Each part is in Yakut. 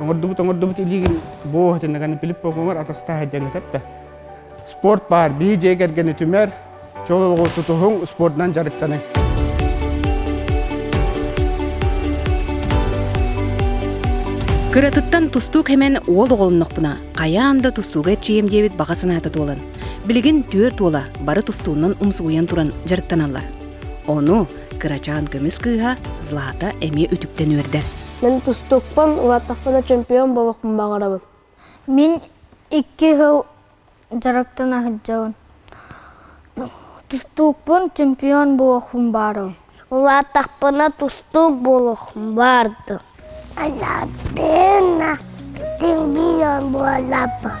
Оҥордубут оҥордубут илиигин буо этиннэгэн Пилиппо оҥор атастаа диэн этэр Спорт баар, биһи дьиэ кэргэни түмэр, чол олоҕу тутуһуҥ, спордунан дьарыктаныҥ. Кыратыттан тустуук хэмэн уол оҕолоннохпуна, хайаан да тустууга эрчийиэм диэбит баҕа санаата туолан, билигин түөрт уола бары тустуунан умсугуйан туран дьарыктаналлар. Ону кырачаан көмүс кыыһа Злата эмиэ үтүктэн үөрдэр. Мин тустуукпун, улааттахпына чемпион буолуохпун баҕарабын. Мин икки сыл дьарыктана сылдьабын. Тустуукпун чемпион буолуохпун баарым. Улааттахпына тустуук буолуохпун баардым. Алабына чемпион буолабын.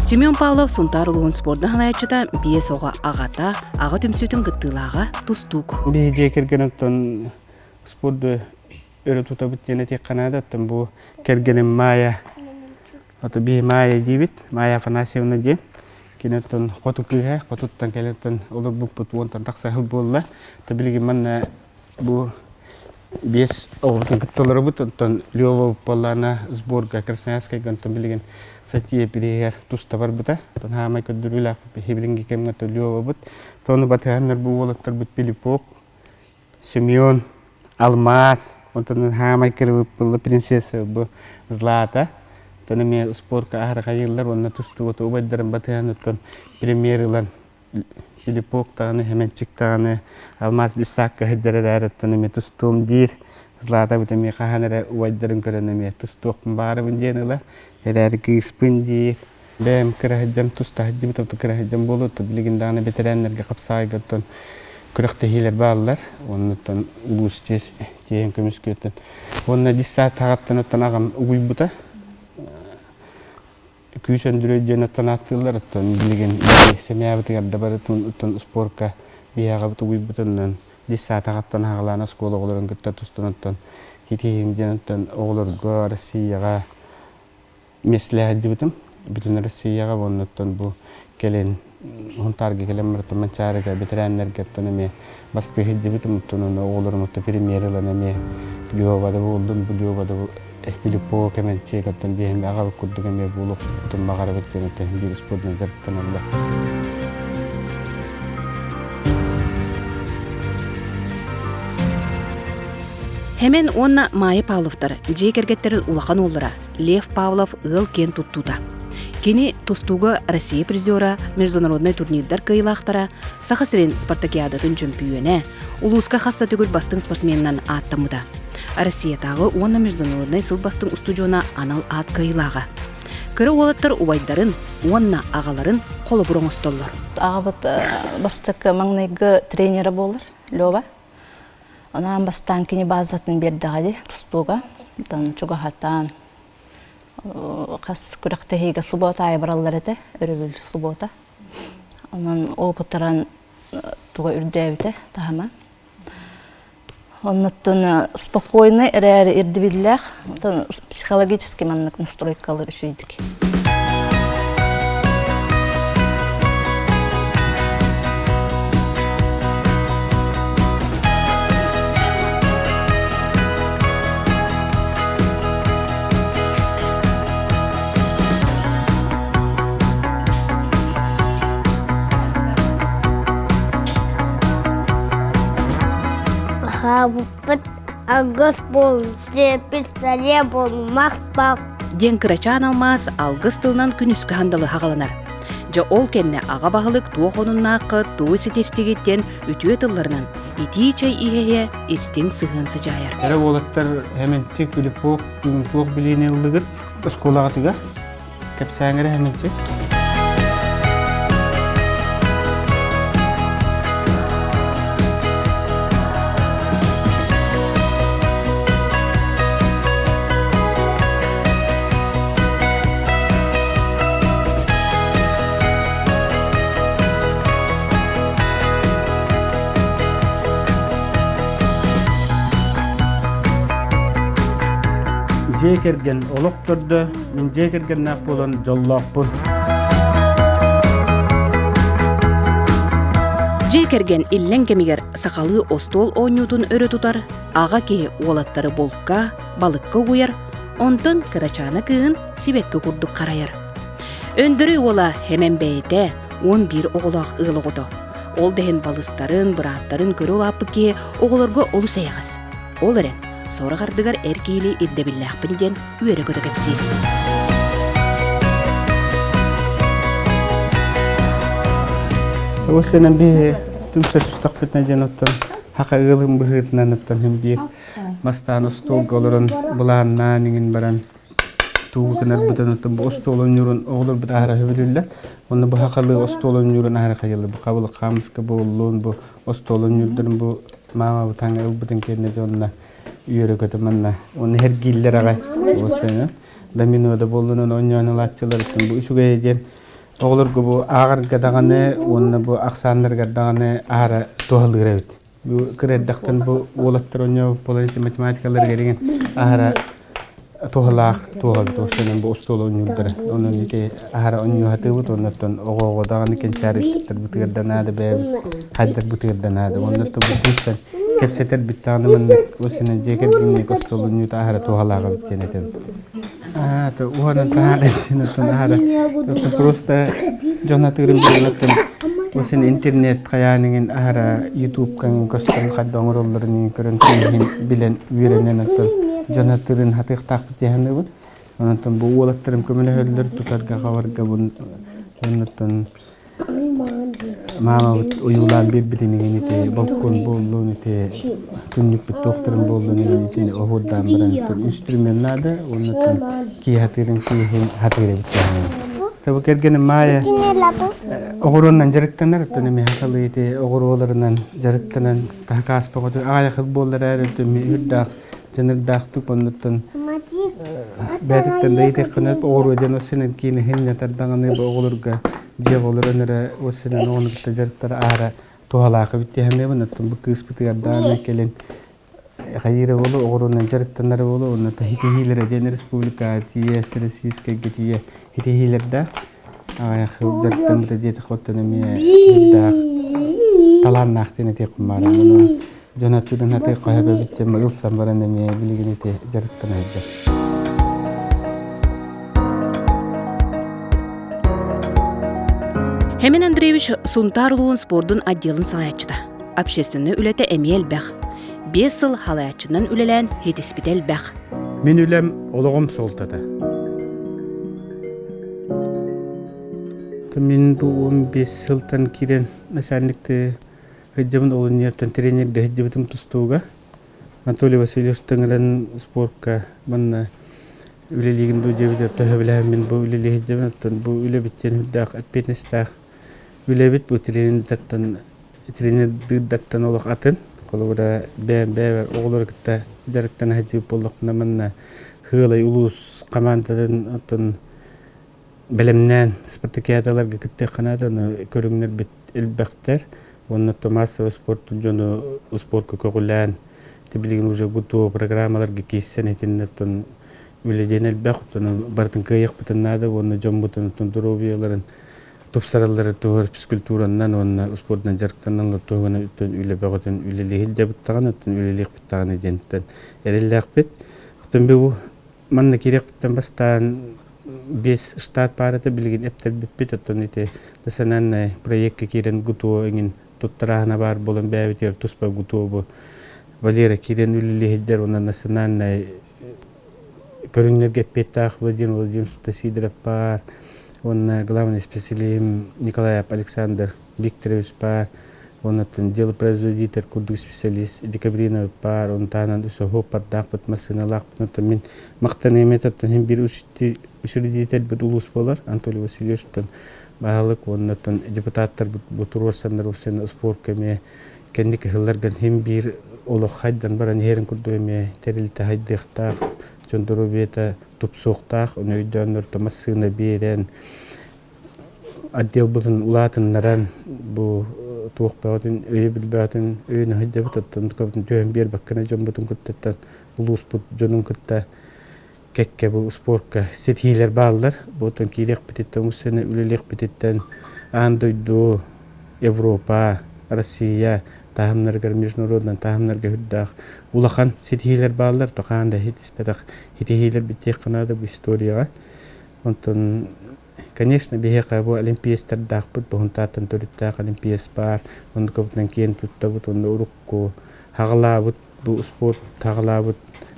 Семен Павлов Сунтаар улууһун спордун салайааччыта, биэс оҕо аҕата, аҕа түмсүүтүн кыттыылааҕа, тустуук. Биһиги дьиэ кэргэн оттон спорду өрө тутабыт диэн этиэххэ наада. Оттон бу кэргэним Маайа, ото биһи Маайа диибит, Маайа Афанасьевна диэн. Кини оттон хоту кыыһа, хотуттан кэлэн олорбуппут уонтан тахса сыл буолла. То билигин манна бу биэс оҕобутун кытта олоробут. Оттон Лева буоллаана сборга Красноярскайга онтон билигин Сатия бирииһигэр туста барбыта. Оттон хаамай көрдөрүүлээх билиҥҥи кэмҥэ Левабыт. Тону батыһаннар бу уолаттарбыт Пилипок, Семен, Алмаас, онтон хаамай кырыбыппылла принцесса бу Злата. Оттон эмиэ спорка аһарҕайыыллар уонна тустууга убайдарын батыһан оттон премьер ылан Филиппок даҕаны, Хэмэнчик даҕаны Алмаас бисаакка сылдьар эрээри оттон эмиэ тустуом диир. Злата бит эмиэ хаһан эрэ убайдарын көрөн эмиэ тустуохпун баҕарабын диэн ыла. Эрээри кыыспын диир. Бэйэм кыра сылдьан туста сылдьыбыт, оттон кыра сылдьан буолуо, билигин даҕаны бэтэрээннэргэ хапсаҕайга оттон күрэхтэһиилэр бааллар. Оннуттан улуус чиэс тиэһин көмүскүөттэн. Уонна десант хаҕаттан оттон аҕам угуйбута. Күүс Өндүрэй диэн оттон ааттыыллар. Оттон билигин сэмэбитигэр да барытын оттон спорка биһиэҕэбит угуйбутунан десант аҕаттан аҕалаан оскуола оҕолорун кытта тустан оттон хитиһин диэн оттон оҕолорго Россияҕа миэстэлээх сылдьыбытым. Бүтүн Россияҕа уонна оттон бу кэлин Сунтаарга кэлэн барытын Манчаарыга бэтэрээннэргэ оттон эмиэ бастыы сылдьыбытым. Оттон ону оҕолорум оттон премьер ылан эмиэ Лёвада буоллун, бу Лёвада Филиппова Кэмэнчиэк оттон биэһин аҕабыт курдук эмиэ буолуохпутун баҕарабыт диэн оттон биир спордунан дьарыктаналлар. Хэмэн уонна Майя Павловтар дьиэ кэргэттэрин улахан уоллара Лев Павлов ыал киэн туттуута. Кини тустууга Россия призера, международнай турнирдар кыайыылаахтара, Саха сирин спартакиадатын чөмпүйүөнэ, улууска хас да төгүл бастыҥ спортсменынан ааттаммыта. Россиятааҕы уонна международнай сыл бастыҥ устудьуона анал аат кыайыылааҕа. Кыра уолаттар убайдарын уонна аҕаларын холобур оҥостоллор. Аҕабыт бастакы маҥнайгы тренерэ буолар Лева. Анаан бастаан кини базатын биэрдэҕэ дии тустууга. Онтон чугаһатан хас күрэхтэһиигэ субуота аайы бараллар этэ, өрөбүл субуота. Онон опыттаран туга үрдээбитэ таһыма. Оннуттан спокойный эрээри ирдэбиллээх, оттон психологически маннык настройкалар үчүгүйдүк. Аһаабыппыт алгыс буол, сиэппит сэлиэ буол, махтал. Диэн кырачаан алмаас алгыс тылынан күнүскү сандалы хаҕаланар. Дьэ ол кэннэ аҕа баһылык туох онуннааххыт, тугу ситистигит диэн үтүө тылларынан итии чэй иһэ-иһэ истиҥ сыһыан сыдьаайар. Эрэ уолаттар Хэмэнчик, Филиппов бүгүн туох билиини ыллыгыт оскуолаҕытыгар? Кэпсээҥ эрэ Хэмэнчик. Дьиэ кэргэн олох төрдө, мин дьиэ кэргэннээх буолан дьоллоохпун. Дьиэ кэргэн иллэҥ кэмигэр сахалыы остуол оонньуутун өрө тутар, аҕа киһи уолаттары булка, балыкка угуйар, онтон кырачаана кыыһын сибэкки курдук харайар. Өндөрөй уола Хэмэн бэйэтэ 11 оҕолоох ыал оҕото. Ол да иһин балыстарын, бырааттарын көрө улааппыт киһи оҕолорго олус эйэҕэс. Ол эрэн, сорох ардыгар эр киһилии ирдэбиллээхпин диэн үөрэ-көтө кэпсиир. Ол сенен биһи түмсэ түстөхпүтүнэ диэн оттон хака ыалын быһыытынан оттон хим биир мастаан остуолга олорон былааннаан иҥин баран тугу гынарбытын оттон бу остуол оонньуурун оҕолорбут аһара сөбүлүүллэр. Онно бу хахалыы остуол оонньуурун аһара хайылы бу хабылык хаамыска буоллун бу остуол оонньуурдарын бу маамабыт хаҥа ылбытын кэннэ дьонно үөрэ-көтө манна уонна эргииллэр аҕай домино да буоллун оонньоон ылааччыларыттан бу үчүгэйэ диэн оҕолорго бу ааҕарга даҕаны уонна бу ахсааннарыгар даҕаны аһара туһалыыр эбит. Бу кыра эрдэхтэн бу уолаттар оонньообут буолан математикаларыгар игин аһара туһалаах туоһабыт уопсайынан бу остуол оонньуурдара. Онон ити аһара оонньуу сатыыбыт оннуттан оҕо-оҕо даҕаны кэнчээри ыччаттарбытыгар да наада бэйэбит хайдарбытыгар да наада. Оннуттан бу түмсэн кэпсэтэрбит даҕаны маннык уопсайынан дьиэ кэргэҥҥэ остуол оонньуута аһара туһалаах эбит диэн этэбит. Аа, то уһанан таһаара оттон аһара просто дьон атыырын билэн Осин интернет хайааныгын аһара ютубкан көстөн хайда оҥороллорун көрөн киһин билэн үөрэнэн оттон дьон атыырын хатыахтаахпыт диэханыбыт. Онтон бу уолаттарым көмөлөһөллөр тутарга хабарга оннуттан маамабыт уйуулаан биэрбитин игин ити балкон буоллун ити түннүкпүт туохтарын буоллун игин итини оһуордаан баран инструмент наада оннуттан кии хатыырын кииһин хатыыр эбит Табы кэргэним Маайа оҕуруоннан дьарыктанар, оттон эмиэ сахалыы ити оҕуруоларынан дьарыктанан таһакаас бөҕөтө аҕайах буоллар ээр эмиэ үрдээх дьанырдаахтык оннуттан бээтиттэн да итэххинэ оҕуруо диэн осенен киинэ хиннэтэр даҕаны бу оҕолорго дьиэ оҕолорун эрэ осенен оҕону кытта дьарыктара аара туһалаах эбит диэхэнэбин оттон бу кыыспытыгар даҕаны кэлин хайыыра буолуо, оҕуруонан дьарыктанара буолуо уонна хитиһиилэрэ диэн республикаҕа тиийэ, Всероссийскайга тиийэ хитиһиилэрдээх. Аҕыйах сыл дьарыктаммыта диэтэх оттон эмиэ үрдээх талааннаах диэн этиэхпин баара. Ону дьон аттыдан хатыы хоһо эбит ылсан баран эмиэ билигин ити дьарыктана сылдьар. Хэмин Андреевич Сунтаар улууһун спордун отделын салайааччыта. Общественнай үлэтэ эмиэ элбэх. 5 сыл халайааччынан үлэлээн хитиспитэ элбэх. Мин үлэм олоҕум суолтата. Мин бу 15 сылтан киирэн начальникты сылдьабын олунньуттан тренерде сылдьыбытым тустууга. Анатолий Васильевич ыҥыран спортка манна үлэлиигин дуу диэбитэ төһө билэһэммин бу үлэлии сылдьабын оттон бу үлэбиттэн үрдээх ответственностьтаах үлэбит бу тренердэртэн тренердыырдартан олох атын. Холобура, бэйэм бэйэбэр оҕолору кытта дьарыктана сылдьыбыт буоллахпына манна Хыалай улуус хамаандатын оттон бэлэмнээн спартакиадаларга кыттыахха наада, ону көрүҥнэрбит элбэхтэр. Уонна массовый спорт дьону спорка көҕүлээн, билигин уже ГУТО программаларга киирсэн итиннэ оттон үлэлиэн элбэх, оттон барытын кыайыахпытын наада уонна дьоммутун оттон доруобуйаларын тупсараллары туһугар физкультуранан уонна спордунан дьарыктаналлар туһугар үлэ бөҕөтүн үлэлии сылдьабыттаҕына, оттон үлэлиэхпит даҕаны диэнтэн эрэллээхпит. Оттон бу манна киириэхпиттэн бастаан биэс штат баар этэ, билигин эптэрбиппит, оттон ити национальнай проекка киирэн ГТО эҥин туттарааһына баар буолан бэйэбитигэр туспа ГТО бу Валера киирэн үлэлии сылдьар уонна национальнай көрүҥнэргэ эппиэттээх Владимир Владимирович Сидоров баар уонна главный специалиһым Николаев Александр Викторович баар уонна делопроизводитель курдук специалист Декабринов баар онтон таһынан өссө суоппардаахпыт массыыналаахпыт оттон мин махтаныам этэ оттон иһин биир учредительбит улуус буолар Анатолий Васильевичтан баһылык уонна оттон депутаттарбыт бу туруорсаннар уопсайынан спорка эмиэ кэнники сылларга иһин биир олох хайдан баран иһэрин курдук эмиэ тэрилтэ хайдыахтаах, дьон доруобуйата тупсуохтаах, ону өйдөөннөр массыына биэрэн, отделбытын улаатыннаран бу туох бөҕөтүн өйөбүл бөҕөтүн өйүн сылдьабыт, оттон көбүтүн түһэн биэрбэккэ дьоммутун кытта улууспут дьонун кытта кэккэ бу спорка ситиһиилэр бааллар. Бу оттон киириэхпититтэн, үс сана үлэлиэхпититтэн аан дойду, Европа, Россия таһымнарыгар, международнай таһымнарга үрдээх улахан ситиһиилэр бааллар. Тохаан да хитиспэтэх хитиһиилэр биттиэххэ наада бу историяҕа. Онтон Конечно, биһиэхэ бу олимпиецтардаахпыт, Бухунтааттан төрүттээх олимпиец баар, оннукабытынан киэн туттабыт уонна урукку хаҕалаабыт бу спорт хаҕалаабыт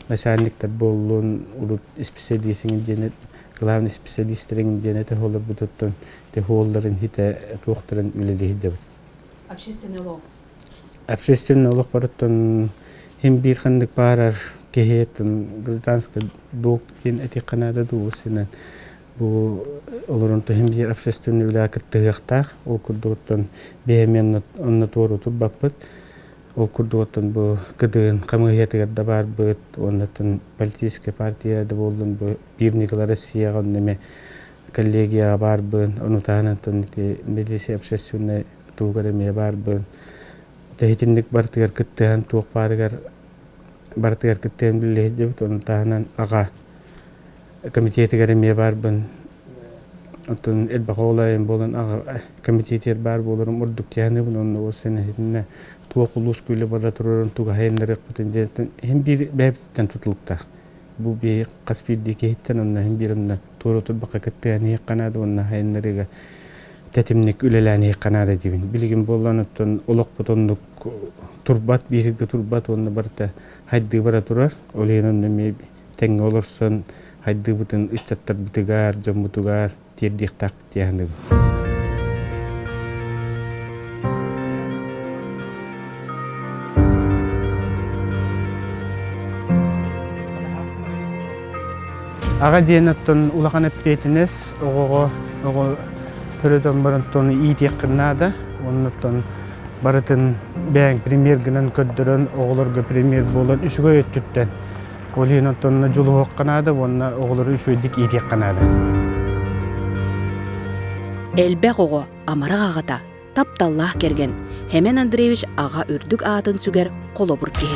начальниктар буоллун, урут исписэлиисиҥ диэн главный специалистэрин диэн этэ олорбутуттан техуолларын хитэ туохтарын үлэлиһидэбит. Общественный олох. Общественный олох барыттан хим биир ханнык баарар киһи гражданскай долг диэн этиэххэ наада дуу синэн Бу олорон түһэн биир общественный үлэҕэ кыттыһыахтаах. Ол курдугуттан биһи онно туору турбаппыт. Ол курдугуттан бу КДН хамыыһыйатыгар да баарбыт, уоннаттан политическая партия да буоллун, бу биир Николай Россияҕа онно эмэ коллегияҕа баарбын, ону таһынан ити милиция общественнай тугар эмиэ баарбын. Тэһитинник барытыгар кыттыһан туох баарыгар барытыгар кыттыһан биллиһидибит, ону таһынан аҕа комитетыгар эмиэ баарбын. Оттон элбэх оҕолоойум буолан аҕа комитетигэр баар буоларым ордук киһаныбын онно ол сэнэһитинэ туох улуус күлэ бара турарын тугаһайыннарыахпытын диэн иһин биир бэйэбититтэн тутулуктаах. Бу биһи хас биирдии киһиттэн онно иһин биир онно туора турбакка кыттыһан иһиэххэ наада уонна хайыннарыыга тэтимник үлэлээн иһиэххэ наада диибин. Билигин буоллан оттон олохпут оннук турбат, бииргэ турбат уонна барыта хайдыы бара турар. Ол иһин онно эмиэ тэҥҥэ олорсон хайдыыбытын ыччаттарбытыгар, дьоммутугар тиэрдиэхтээхпит дии саныыбын. Аҕа диэн оттон улахан эппиэтинэс оҕоҕо оҕо төрөтөн баран оттон иитиэххин наада. Оннуттан барытын бэйэҥ премьер гынан көрдөрөн оҕолорго премьер буолан үчүгэй өттүттэн Ол иһин оттон дьулуһуохха наада уонна оҕолору үчүгэйдик иитиэххэ наада. Элбэх оҕо амарах аҕата, тапталлаах кэргэн Хэмэн Андреевич аҕа үрдүк аатын сүгэр холобур киһи.